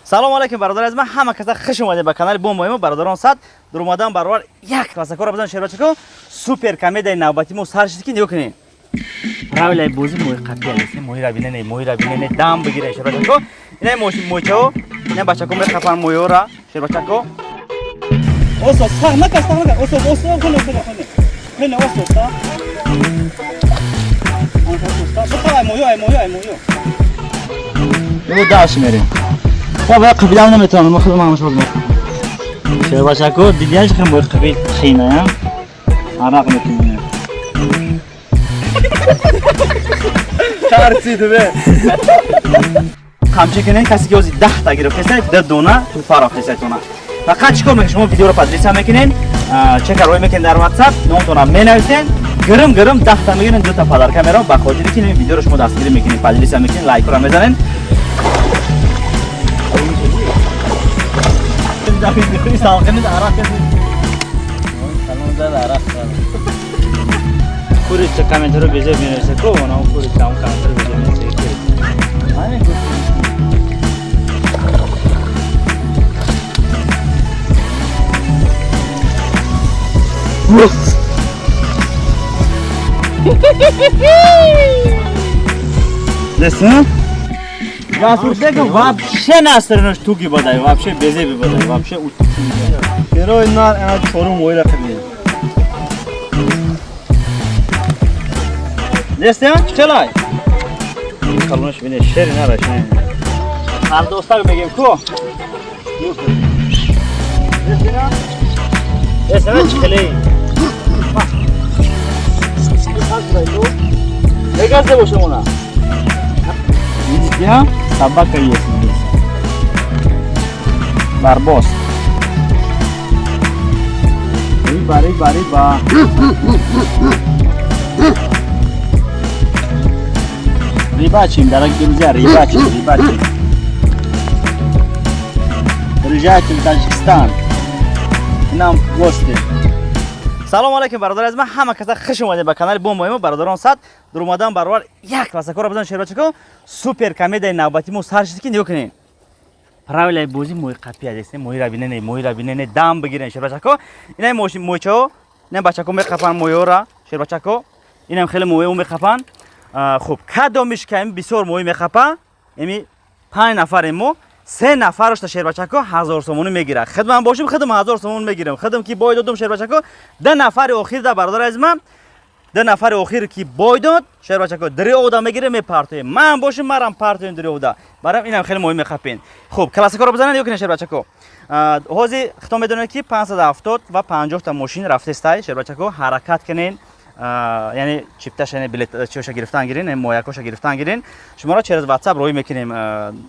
Салом алейкум, бародар аз ман, ҳама каса хуш омадед ба канали Бомбои мо, бародарон. Сад дуромадан баробар як классакора бизан, шербачако. Супер комедияи навбати мо сар шид, ки нигоҳ кунед. Правилаи бозӣ: моҳи қапи аст, моҳира бинене, моҳира бинене, дам бигирен, шербачако. Ина моҳичао, ина бачако меқапан моҳиёра, шербачако. Осо, сах накас, сах накас, осо, осо, хеле, хеле, хеле. Хеле осо, са. Осо, са. Бихай моҳиё, ай моҳиё, ай моҳиё. Бо дальше мерем. Ва бая қабилам наметавонам, ман худам ҳамаш боз мекунам. Шербачако, дидиан чӣ моҳи қабил хина, арақ мекунем. Тарсид бе. Қамчи кунед, касе ки ҳозир 10-та гирифтеса, да дона туҳфа рафтесайтона. Фақат чӣ кор мекунед? Шумо видеоро поделиться мекунед, чека рой мекунед дар WhatsApp, номтонро менависед, гирим гирим 10-та мегиред, дута подарка мерав, ба хотири ки ин видеоро шумо дастгирӣ мекунед, поделиться мекунед, лайкро мезанед. Курица комментарио безеб менависа ко, она курица он комментарио безеб менависа курица. Ҳамин Леса? Расулбеков вообще настроенаш туги бадай, вообще безеби бадай, вообще Герои нар ана чорум моҳира қабил. Леса, чӣ хелай? Калонаш бине, шери нараш. Ҳар достак мегем ку? Леса, чӣ хелай? Мегазе бошем она. Видите, а? Собака есть здесь. Барбос. Рыба, рыба, рыба. Рыбачим, дорогие друзья, рыбачим, рыбачим. Приезжайте в Таджикистан. К нам в гости. Салом алейкум, бародар аз ман, ҳама каса хуш омадед ба канали Бомбои мо, бародарон. Сад дуромадан баробар як классакора бизан, шербачако. Супер комедияи навбати мо сар шид, ки нигоҳ кунед. Правилаи бозӣ: моҳи қапи аст, моҳира бинене, моҳира бинене, дам бигирен, шербачако. Ина моҳичао, ина бачако меқапан моҳиёра, шербачако. Инам хеле моҳиё меқапан. Хуб, кадомиш ка бисёр моҳӣ меқапа, эми 5 нафарем мо, се нафарашта, шербачако, 1000 сомонӣ мегирад. Хидмат бошим, хидм 1000 сомон мегирам. Хидм ки бой додум, шербачако, 10 нафари охир да, бародар аз ман, 10 нафари охир ки бой дод, шербачако, дри ода мегирем, мепартоем. Ман бошим, марам партоем дри ода. Барам инам хеле моҳӣ меқапен. Хуб, классикаро бизанед ё ки не, шербачако? Ҳозир хитон медонед, ки 570 ва 50 та мошин рафтестай, шербачако, ҳаракат кунед, яъне чипташа, яъне билет чиоша гирифтан гирин, моякоша гирифтан гирин. Шуморо через WhatsApp роҳӣ мекунем.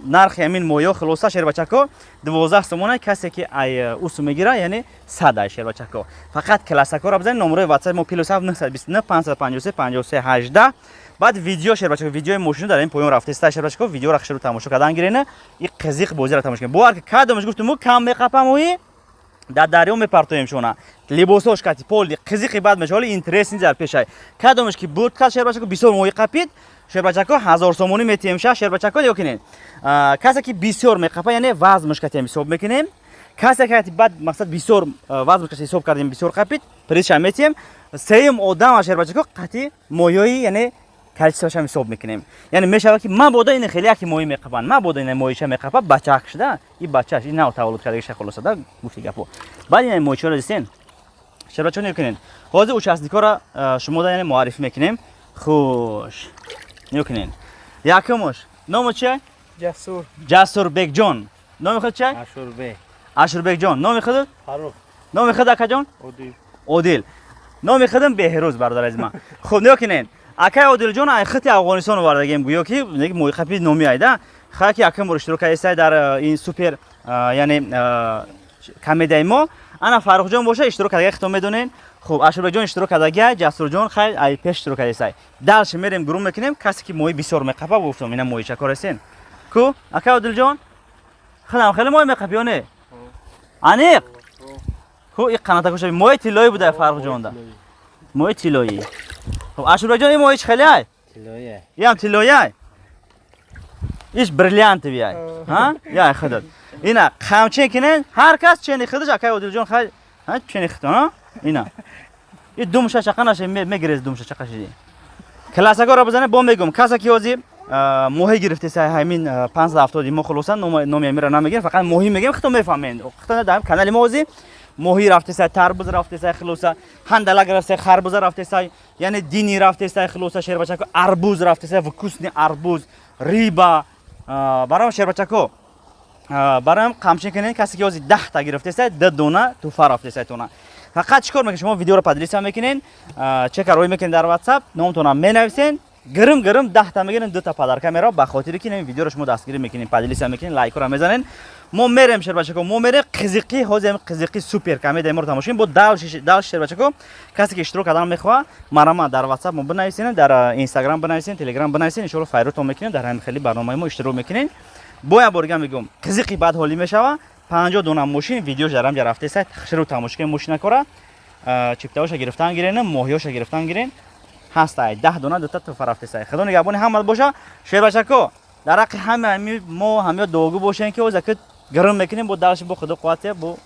Нархи ҳамин моё хулоса, шербачако, 12 сомона. Касе ки ай усу мегира, яъне 100 ай, шербачако. Фақат классакоро бизанед. Номерои WhatsApp мо плюс 7 929 553 53 18. Баъд видео, шербачако, видеои мошину дар ин поён рафтеста, шербачако, видеоро хушрӯ тамошо кардан гирен, и қизиқ бозиро тамошо кунед. Бовар ки кадомаш гуфтум, мо кам меқапам моҳӣ, дар дарё мепартоем шона, либосош кати поли қизиқи бад меша. Ҳоли интересни дар пешай. Кадомаш ки бурд кард, шербачако, бисёр моҳӣ қапид, шербачако, 1000 сомонӣ метиҳем ша, шербачако. Ё кинед, касе ки бисёр меқапа, яъне вазмаш катиам ҳисоб мекунем. Касе ки баъд мақсад бисёр вазмаш кати ҳисоб кардем, бисёр қапид, призша метиҳем. Сеюм одама, шербачако, қати моҳиёи, яъне количествоашам ҳисоб мекунем. Яъне мешавад, ки мабодо ин хеле яке моҳӣ меқапанд, мабодо ин моҳиша меқапа, бачаак шуда, и бачааш ин нав таваллуд кардагиша, хулоса да гуфти гапо. Баъд ин моҳичаро дистен, шербачо, нигоҳ кунед. Ҳозир участникҳоро шумо да, яъне муаррифӣ мекунем. Хуш, нигоҳ кунед. Якумуш ному чи? Ҷасур. Ҷасурбекҷон. Номи худ чи? Ашурбек. Ашурбекҷон. Номи худат? Фаррух. Номи худ, акаҷон? Одил. Одил. Номи худам Беҳрӯз, бародар азиз ман. Хуб, нигоҳ кунед. Акай Одилҷон ай хити Афғонистон овардагем, гӯё ки моҳиқапи номи айда хая ки якум бор иштирок кардесай дар ин супер, яъне комедияи мо. Ана Фаррухҷон боша, иштирок кардага, хитон медонед. Хуб, Ашурбекҷон иштирок кардагия, Ҷасурҷон хай ай пеш иштирок кардесай. Дальше мерем, гурӯҳ мекунем. Касе ки моҳи бисёр меқапа, гуфтам, ина моҳича коресен ку. Акай Одилҷон, худам хеле моҳи меқапи ё не? Аниқ ку, и қанатакуша моҳи тиллоӣ буда Фаррухҷонда, моҳи тиллоӣ. Хуб, Ашурбекҷон, ин моҳи чӣ хеле ай? Тиллоӣ. Иам тиллоӣ ай, иш бриллиантовый ай. Ҳа, я худат. Ина қамчин кинен, ҳар кас чени худаш, акай Одилҷон хай, ҳа чени худтон, ина. И думша чақа наша мегирез думша чақа шиди. Классакоро бизанед, бо мегум. Касе ки ҳозир моҳӣ гирифтеса ҳамин 570 мо хулоса номи амира намегирем, фақат моҳӣ мегем, худтон мефаҳмед. Худтон дар канали мо ҳозир моҳӣ рафтеса, тарбуз рафтеса, хулоса, ҳандалак рафтеса, харбуза рафтеса, яъне дини рафтеса, хулоса, шербачако, арбуз рафтеса, вкусный арбуз, рыба. Барам шербачако, барам қамчин кунед, касе ки ҳозир 10 та гирифтеса, 2 дона туҳфа рафтеса тона. Фақат чӣ кор мекунед? Шумо видеоро поделиться мекунед, чека рӯй мекунед дар WhatsApp, номтонам менависен, гирим гирим 10 та мегирем, 2 та подарка мерав, ба хотири ки ин видеоро шумо дастгирӣ мекунед, поделиться мекунед, лайкро мезанед. Мо мерем шербачако, мо мерем қизиқи, ҳозир қизиқи супер комедия моро тамошо кунед. Бо дальше шербачако, касе ки иштирок кардан мехоҳад, марама дар WhatsApp мо бинависен, дар Instagram бинависен, Telegram бинависен, иншоалло файрутон мекунем, дар ҳамин хели барномаи мо иштирок мекунед. Бо як бор дига мегӯм, қизиқи баъд ҳолӣ мешава, 50 дона мошин видеош дар ҳамҷа рафтеса, шурӯъ тамошо кунед мошинакора, чиптаҳоша гирифтан гирен, моҳиёша гирифтан гирен, ҳастай 10 дона дута туҳфа рафтеса. Худо нигаҳбони ҳама боша. Шербачако, дар ҳаққи ҳама ҳами мо ҳамё дуогӯ бошем, ки ҳозир ки гирм мекунем, бо дальше бо худо қувват, бо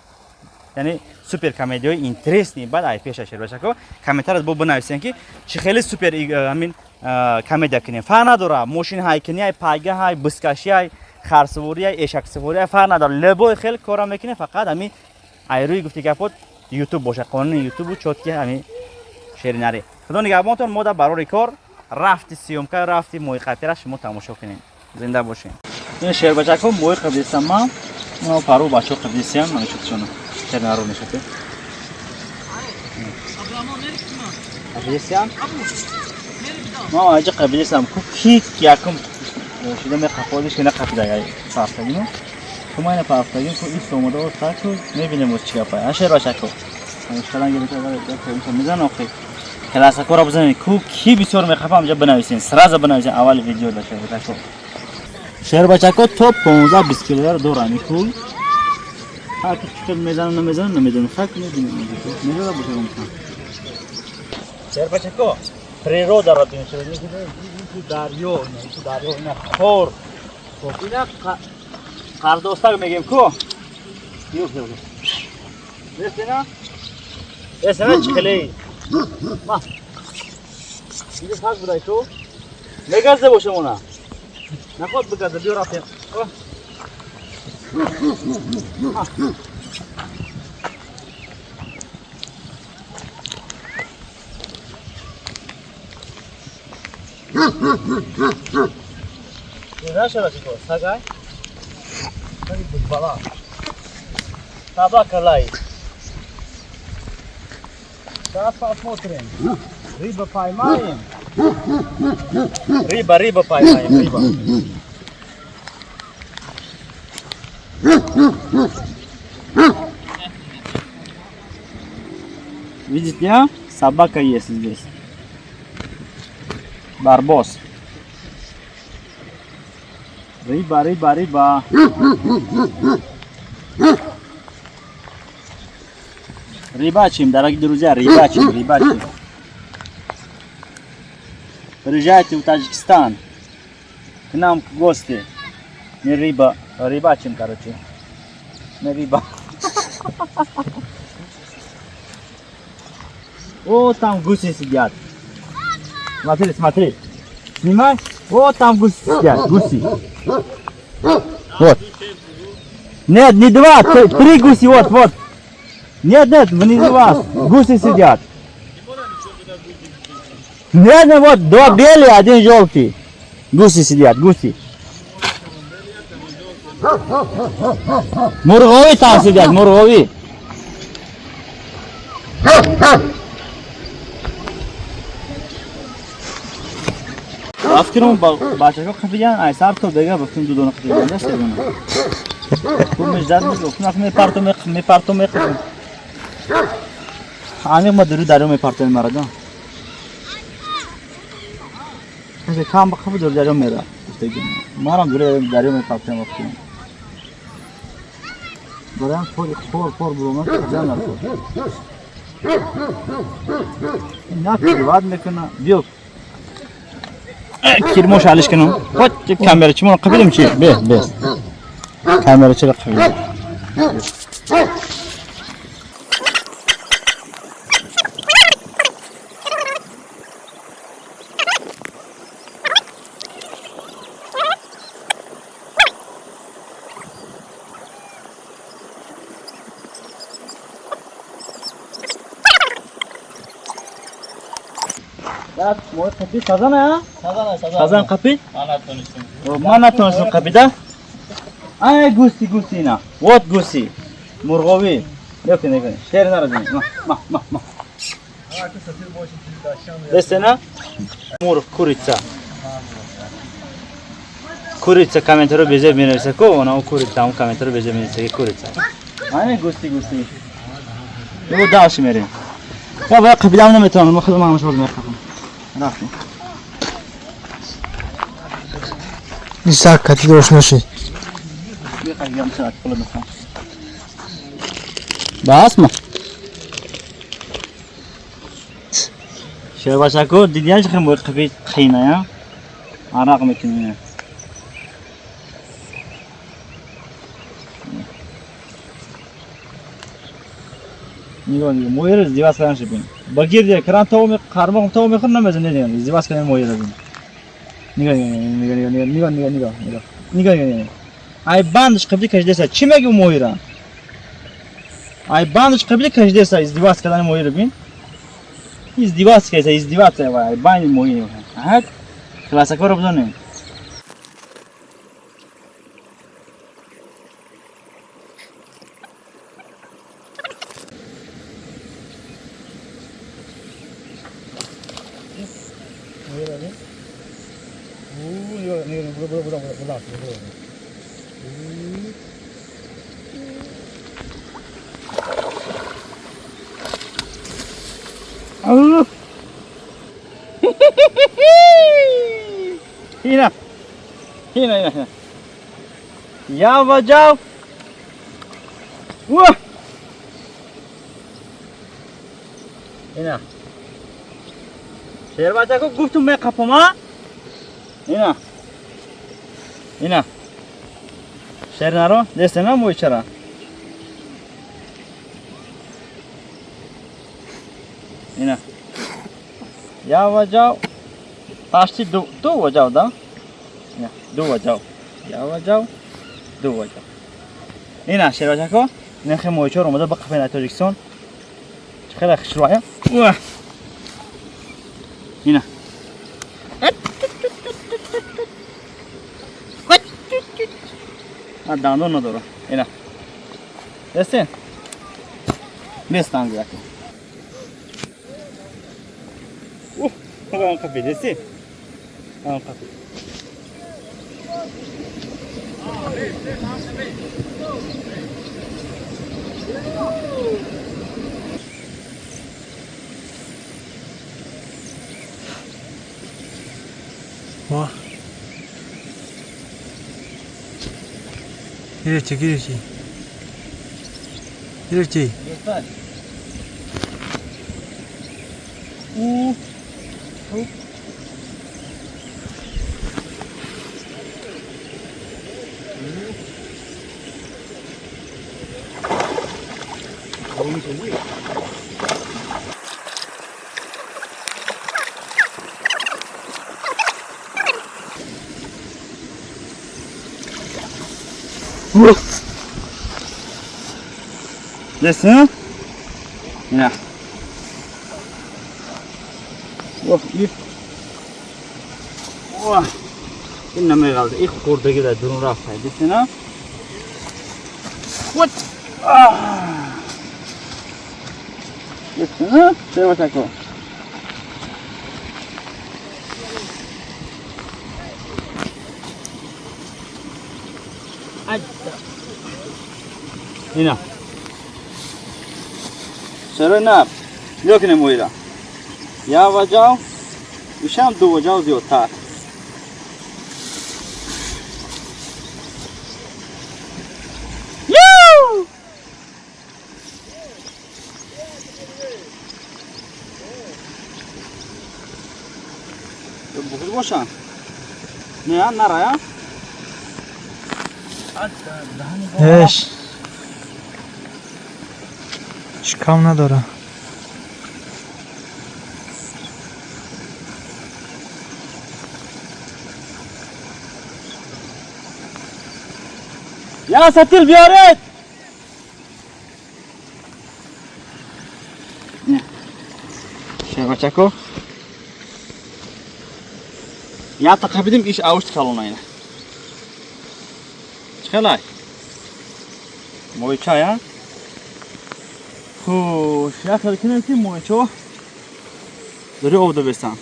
яъне супер комедияҳои интересный баъд ай пеша. Шербачако, комментария бо бинависем, ки чӣ хеле супер ҳамин комедия кунем. Фарқ надора, мошин ҳайкунӣ ай, пайга ҳай, бускашӣ ай, харсуворӣ ай, эшаксуворӣ ай, фарқ надора, любой хел кора мекунем, фақат ҳамин айрӯи гуфти гапот ютуб боша, қонуни ютубу чёткий ҳамин шеринари. Худо нигаҳбонтон, мо дар барори кор рафти съёмка, рафти моҳиқапира шумо тамошо кунем. Зинда бошем. Ин шербачако моҳи қабдисам ман, мо пару бачо қабдисиям, намешотшона. Шернаро мешоте. Қабдисиям? Ма аҷа қабдисам ку ки якум шида меқаподиш ки нақапида партагину. Кума ина партагин ку ис омода оз ку мебинем оз чӣ гапай. А шербачако. Шалан гирифта мизан охи. Классакоро бизанед, ку ки бисёр мехапам, ҷа бинависен, сразу бинависен аввали видео да шербачако. Шербачако то 15-20 килоро дорам ин кул. Ҳар ки чӣ хел мезанам, намезанам, намедонам. Хак мебинем. Мезана боша гумсан. Шербачако, природа ро бинед, ин дарё, ин дарё, ина хор. Хоб ина қардостак мегем ку. Биё, биё. Нестина? Нестина чӣ хеле? Ма. Инҷо саг будай ту? Мегазде бошем она. Наход бигазде, биё рафтем. Знаешь, что сагай? Саги бала. Собака лает. Сейчас посмотрим. Рыба поймаем. Рыба, рыба поймаем, рыба. Видите, а? Собака есть здесь. Барбос. Рыба, рыба, рыба. Рыбачим, дорогие друзья, рыбачим, рыбачим. Приезжайте в Таджикистан. К нам в гости. Не рыба, рыбачим, короче. Не рыба. О, там гуси сидят. Смотри, смотри. Снимай. Вот там гуси сидят, гуси. Вот. Нет, не два, три гуси, вот, вот. Нет, нет, внизу вас. Гуси сидят. Нет, нет, вот два белые, один желтый. Гуси сидят, гуси. Мурғови там сидят, мурғови. Афкирум бачаҳо қапидан, ай сар то дега гуфтум ду дона қапидан, да се дона. Ку междад мегуфтум, мепартом, мепартом, мепартом. Ани ма дуру дарё мепартом марада. Касе кам бахаб дур дарё мера. Гуфтагӣ. Марам дур дарё мепартом гуфтум. Барам хор хор хор буромад зан накун. На перевод мекуна. Биё. Кирмош алиш кунам. Вот камера чимон қабилим чи? Бе, бе. Камера чира қабида. Мои қапи сазан а? Сазан, сазан. Сазан қапи? Ман натонистам. Ман натонистам қапида. Ай гуси гуси ина. Вот гуси. Мурғовӣ. Нёки нёки. Шер наразин. Ма ма ма ма. Дестена? Мурғ курица. Курица комментаро безеб менависа ко, она курица, он комментаро безеб менависа ки курица. Ай гуси гуси. Ё дальше мерем. Я бая қапидам наметавонам, ман худам ҳамаш боз меқапам. Рафтем. Исаак кати ошно шид. Бас ма. Шербачако дидиян чӣ хел қапи қийная? Арақ мекунӣ. Нигоҳ нигоҳ, моҳиро издиваз кардан шибин. Ба гирди экран то қармоқ то мехӯр намезанед, издиваз кардан моҳиро бин. Нигоҳ нигоҳ нигоҳ нигоҳ нигоҳ нигоҳ нигоҳ нигоҳ нигоҳ. Ай бандаш қабли кашидеса, чӣ мегӯ моҳира? Ай бандаш қабли кашидеса, издиваз кардани моҳиро бин. Издиваз кардеса, издиваться ай банди моҳи. Аҳа, классакоро бидонем. Ина. Ина, ина, ина. Я ваҷав. Уа! Ина. Шербачако гуфтум меқапам, а? Ина. Ина. Шер наро, дестена моҳичара. Ина. Я ваҷав. Почти ду ваҷав, да? Ина, ду ваҷав. Я ваҷав, ду ваҷав. Ина, шербачако, нахи моҳичор омада ба қафаи на Тоҷикистон. Чӣ хеле хушрӯя. Уа! Ина. А дандон надора. Ина. Дестен? Местан гуяко. Ух, он қапи, дести? Он қапи. Ва. Гирифти, гирифти. Гирифти. У. Дестен? Ина. Ох, и. Ох. Ин намеғалда. И хурдаги дар дурун рафт. Дестена? Вот. Дестена? Шербачако. Ина. Чаро на? Нигоҳ кунем моҳира. Як ваҷав, ишам ду ваҷав зиёдтар. Бухур бошанд? Не, нарая. Еш. Шикам надора. Я сатил биёред. Шербачако. Я тақабидим иш авушт калона ина. Чӣ моҳича я? Хуш, як хел кунем ки моҳичо дори об добестан.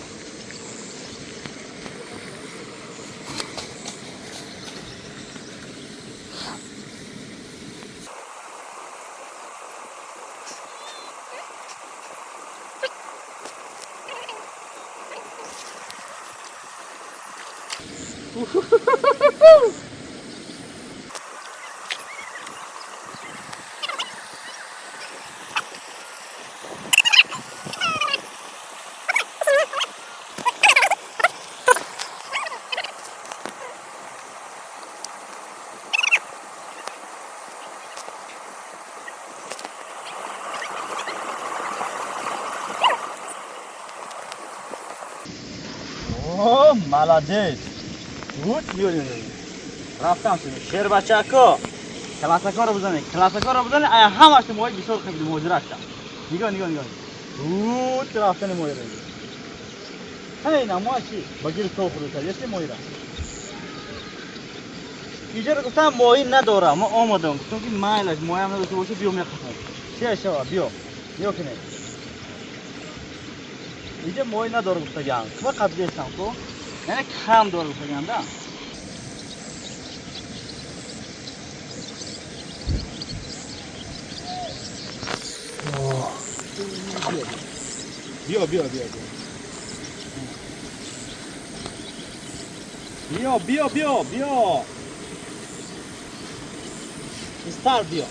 О, молодец. Рафтам шуд. Шербачако. Классакоро бизанед. Классакоро бизанед. Ая ҳамаш моҳи бисёр қабили муҳоҷирашта. Нигоҳ, нигоҳ, нигоҳ. Ут рафтани моҳиро. Ҳей, на моҳ чи? Ба гири тол хӯрда. Если моҳира. Иҷора гуфтам моҳӣ надорам. Мо омадам. Гуфтам ки майлаш моҳиам надошта боша, биё мехоҳам. Чи шава, биё. Биё кинед. Иҷа моҳӣ надора гуфтаган. Ква қабилестам ку? Яъне кам дора гуфтаган да. Биё, биё, биё, биё. Биё, биё, биё, биё. Истар биё.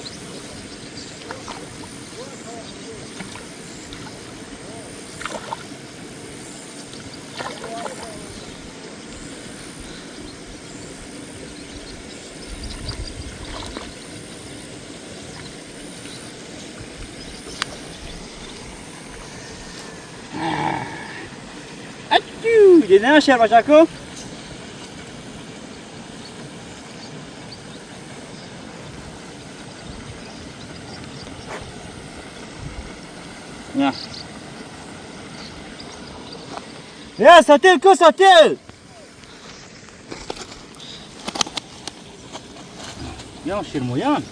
Дидем шербачаку? Не. Я сатил ку сатил. Я ширмоян.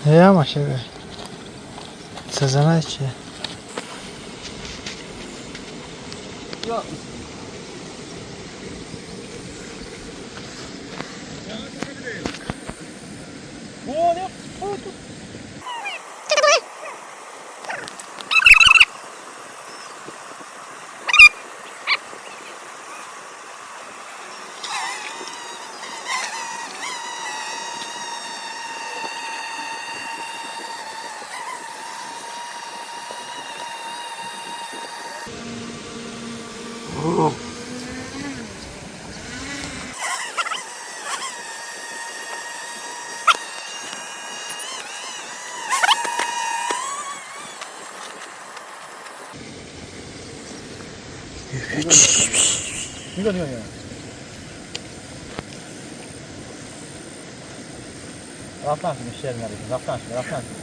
Я машеве. Сазана чи? Я Нигоҳ, нигоҳ, нигоҳ. Рафтан шуд шер наред. Рафтан шуд, рафтан шуд.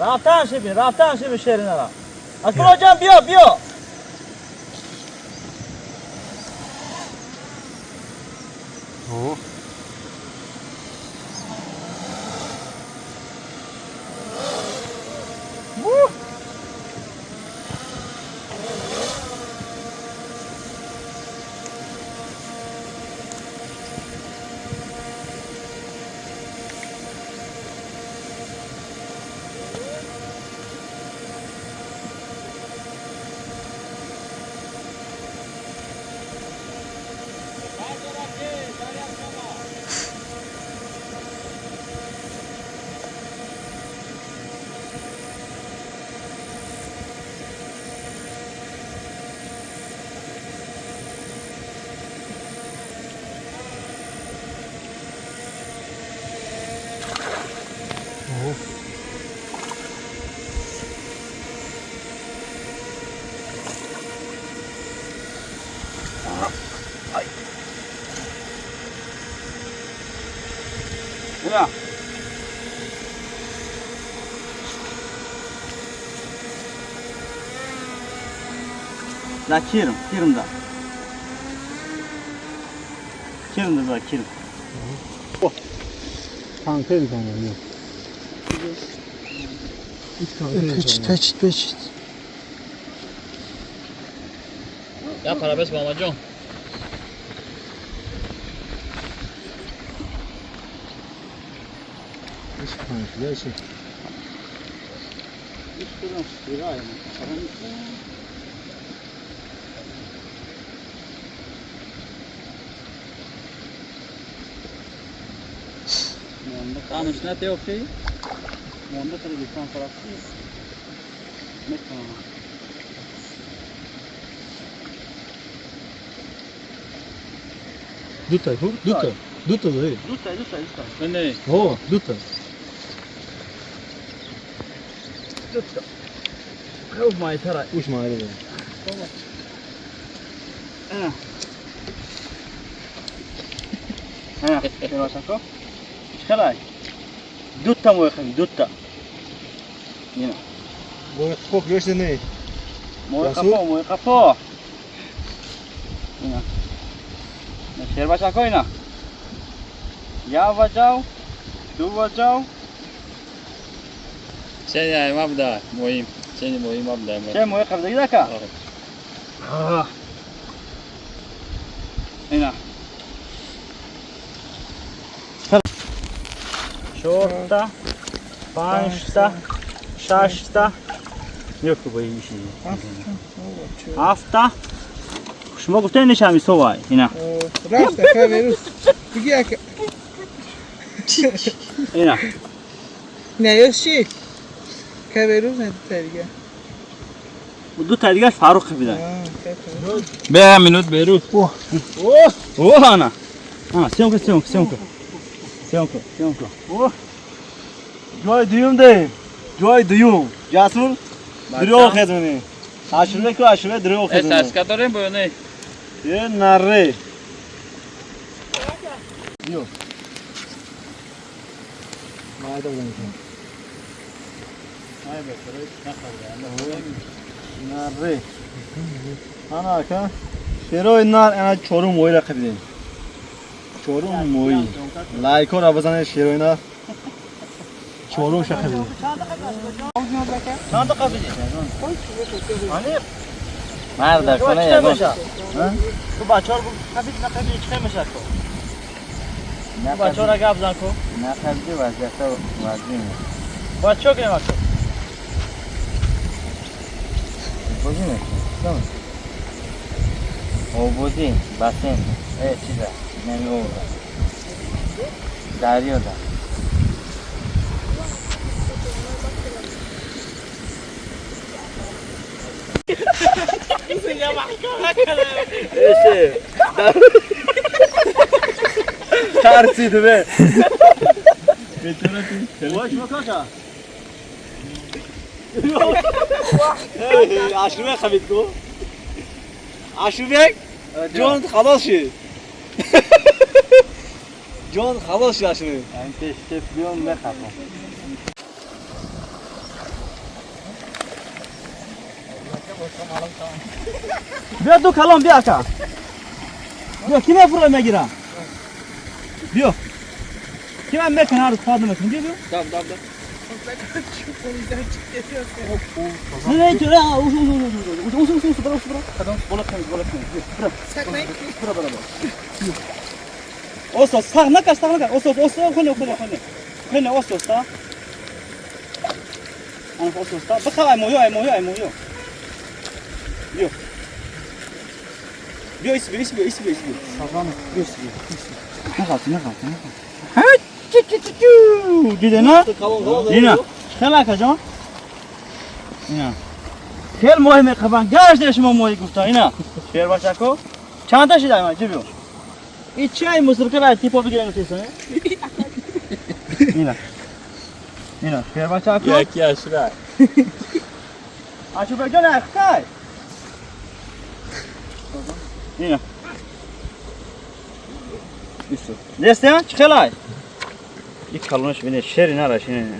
Рафтан шуд, рафтан шуд шер нара. Акбарҷон биё, биё. О. Ина. Да кирм, кирм да. Кирм да, кирм. Танкер канал. Печит, печит, печит. Я парабес мамаҷон. Тануш натеофи? Монда телевизион фарасӣ. Метавонам. Дута, дута, дута, дута. Дута, дута, дута. Не. О, дута. Дута. Хуб майтара. Уш майра. Ана. Ана, шербачако. Чӣ Дута мои хави, дута. Ина. Мои қафо гӯшт не. Мои қафо, мои қафо. Ина. Шербачако ина. Я ваҷав, ду ваҷав. Чени ай мабда, моим. Чени моим мабда. Че мои қабзаги дака? Ина. Чорта, панҷта, шашта, ёку бо иши. Ҳафта. Шумо гуфтем нишами совай. Ина. Рафт ака Беруз. Биги ака. Ина. Не ёс чи? Ка Беруз не дута дига. Дута дигар Фаруқ бида. Бе минут Беруз. О, о, ана. Ана, съёмка, съёмка, съёмка. Съёмка, съёмка. О! Ҷои дуюм де. Ҷои дуюм. Ҷасур дурӯғ хезмонӣ. Ашуре ку ашуре дурӯғ хезмонӣ. Э, саска дорем бо не? Е, наре. Биё. Майда будем. Наре. Ана ака. Шерои нар ана чорум моира қабидем. Чорум мои. Лайкора бизанед шерои нар. Чорум шақидем. Чанд қабидем? Ани Марда кона ягон. Ту бачаҳо қабид нақабид чӣ мешад ку? Бачаҳоро гап зан ку. Нақабиди вазъията вазъин. Бачаҳо кунем ака. Бозӣ мекунем. Обозӣ, бассейн, э чиза, нами обда. Дарёда. Эше. Тарсид бе. Вой, шумо каша? Ашурбек хабид ку. Ашурбек ҷон халос шид. Ҷон халос шид Ашурбек. Айн пеш теп биём мехапам. Биё ду калом биё ака. Биё ки мефуро мегира? Биё. Ки ман мекунам ҳар рӯз кор намекунам. Биё биё. Даб даб даб. Не не не, уш уш уш уш уш уш уш бара бара. Бола кун бола кун. Бара. Бара бара бара. Осо саг накаш саг накаш. Осо осо хоне хоне хоне. Хоне осо ста. Ана осо ста. Баха ай моё ай моё ай моё. Биё. Биё ис биё ис биё ис биё ис биё. Саган биё ис биё. Нахалти нахалти нахалти. Ҳа чу чу чу чу. Диде на? Дина. Хела ака ҷон. Ина. Хел моҳи меқабан. Гашт шумо моҳи гуфта. Ина. Шербачако. Чанда шида ма ҷи биё. И чай мусурка типо бигирем тиса. Ина. Ина, шербачако. Яки ашура. Ашура ҷон ахтай. Ина. Бису. Дестя? Чӣ хелай? И калонаш бинед, шери нараш ина.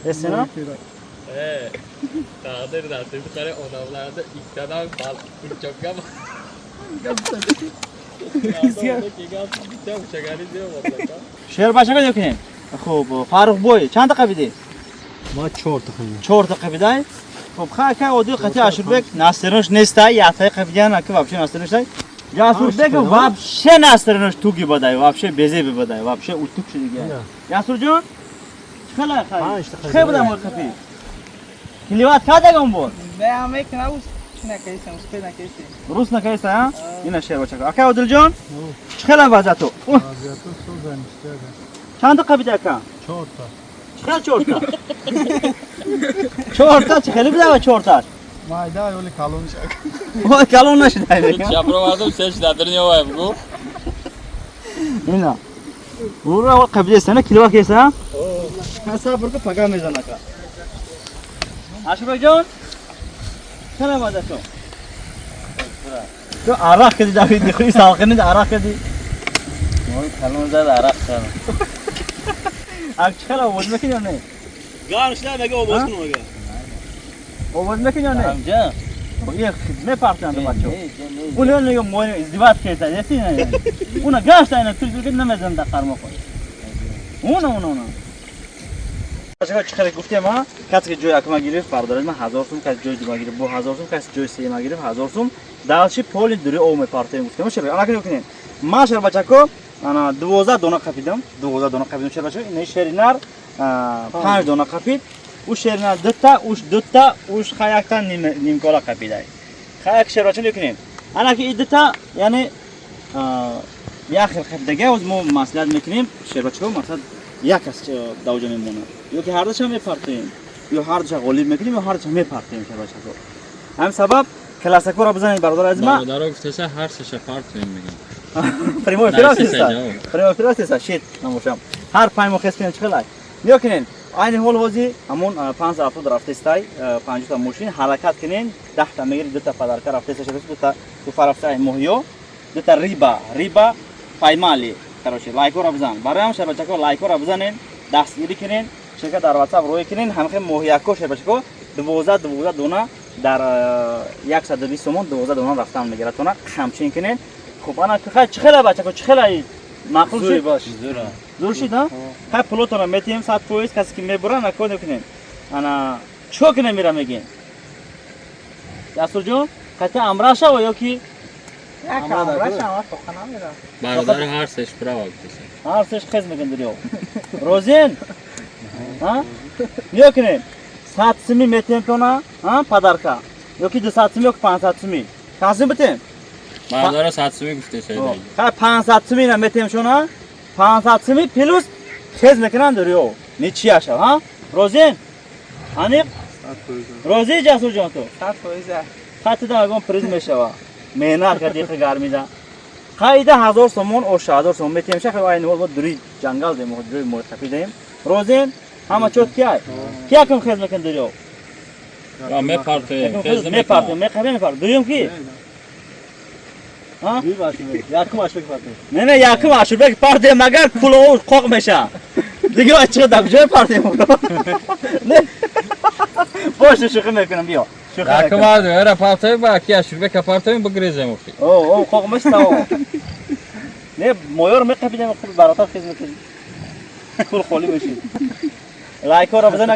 Esena? Taqdir nasib qara odamlarni ikkadan uchoqqa Шербачака ёкунем. Хуб, Фаррух бой, чанд та қабидӣ? Ма 4 та қабидам. 4 та қабидай? Хуб, ха ака Одил қати Ашурбек настерош нестай, яктай қабидян, ака вообще настерош тай. Жасурбек вообще настерош туги бадай, вообще безеби бадай, вообще утук шудига. Жасурҷон? Чӣ хай? Чӣ буда мо қапи? Клевать кардагон буд? Не, ҳама кна ус накайсам, успе накайсам. Рус накайса, а? Ина шербачака. Ака Одилҷон? Чӣ хела вазъияту? Вазъияту сӯзаништага. Чанд та қабида ака? 4 та. Чӣ 4 та? 4 та чӣ хеле буда ва 4 таш? Майда ёли калон шак. Ой, калон нашидай мека. Чапровардум сеш дадрни овай бугу. Ина. Ура қабида сана килова кеса? Сабр ку пага мезан ака. Ашурбекҷон? Чала вазъияту? Ту арақ кади Давид, хуи салқини арақ кади. Ой, калон зад арақ кардам. Ак чӣ хела овоз мекунӣ ё не? Гарм шуда мега овоз кунам ага. Овоз мекунӣ ё не? Ҳамҷа. Е, мепартанд бачо. Уна нега мо издевать кеса, еси не. Уна гашта ина ту ки намезан да қармо хой. Уна уна уна. Бачаҳо чӣ хеле гуфтем, а? Касе ки ҷои якума гирифт, бародари ман 1000 сум, касе ҷои дума гирифт, бо 1000 сум, касе ҷои сеюма гирифт, 1000 сум. Дальше поли дури ов мепартем гуфтем. Шер, ана кунем. Ман шер бачако, ана 12 дона қапидам, 12 дона қапидам шер бачако, ин шери нар 5 дона қапид. У шери нар дута, уш дута, уш хаякта нимкола қапидай. Хаяк шер бачако кунем. Ана ки и дута, яъне як хел қапидага, оз мо маслиҳат мекунем, шер бачако мақсад як кас давҷа мемонад. Ё ки ҳар душа мепартем, ё ҳар душа ғолиб мекунем, ё ҳар душа мепартем шер бачако. Ҳамин сабаб классакоро бизанед бародар азиз ма. Бародаро гуфташа ҳар сеша партем мегам. Прямой эфир аст. Прямой эфир аст, шит намошам. Ҳар панҷ моҳ хес кунем чӣ хелай. Нигоҳ кунед, айни ҳол ҳозир ҳамон 570 рафтестай, 50 та мошин ҳаракат кунед, 10 та мегиред, 2 та подарка рафтеста, 2 та туфа рафта моҳиё, 2 та риба, риба паймали. Короче, лайкоро бизан. Барои ҳам шербачако лайкоро бизанед, дастгирӣ кунед, ширкат дар WhatsApp рӯй кунед, ҳамхел моҳияко шербачако 12 12 дона дар 120 сомон 12 дона рафтан мегирад тона камчин кунед. Хуб, ана хай чӣ хела бачако, чӣ хела маъқул шуд? Зур шуд, а? Хай пулотонро метиҳем 100%, касе ки мебурад, ана кор мекунем. Ана чӣ кунем мира мегем? Ясурҷон, қайта амра шава ё ки Як амра шава, тоқа намера. Бародар ҳар сеш права гуфташа. Ҳар сеш хез мекун дурё. Розен? А? Нигоҳ кунем. 100 сими метиҳем тона, а, подарка. Ё ки 200 сими ё ки 500 сими. Чанд сим битем? Бародаро 100 сими гуфташа. Хай 500 сими на метиҳем шона. 500 сими плюс хез мекунанд дурё. Ничия шав, ҳа? Розен? Аниқ? Розӣ Ҷасурҷон ту? 100%. Хати да ягон приз мешава. Меҳнат кардӣ хи гармида. Қайда 1000 сомон оша 1000 сомон метиҳем ша, хай айни ҳол мо дури ҷангал дем, ҷои моҳи дем. Розен? Ҳама чот кияй? Ки якум хез мекун дурё? Ва мепартем, хез мепартем, меқабем мепартем. Дуюм ки? А? Якум Ашурбек партем. Не, не, якум Ашурбек партем, магар пуло қоқ меша. Дига чӣ дар куҷо партем? Не. Бош шӯхӣ мекунам, биё. Якум ара партем, ба ки Ашурбек партем бигрезем охи. О, о, қоқ меша тамом. Не, моёро меқапидем, хуб баротар хез мекунем. Пул холӣ мешид. Лайкҳоро бизан.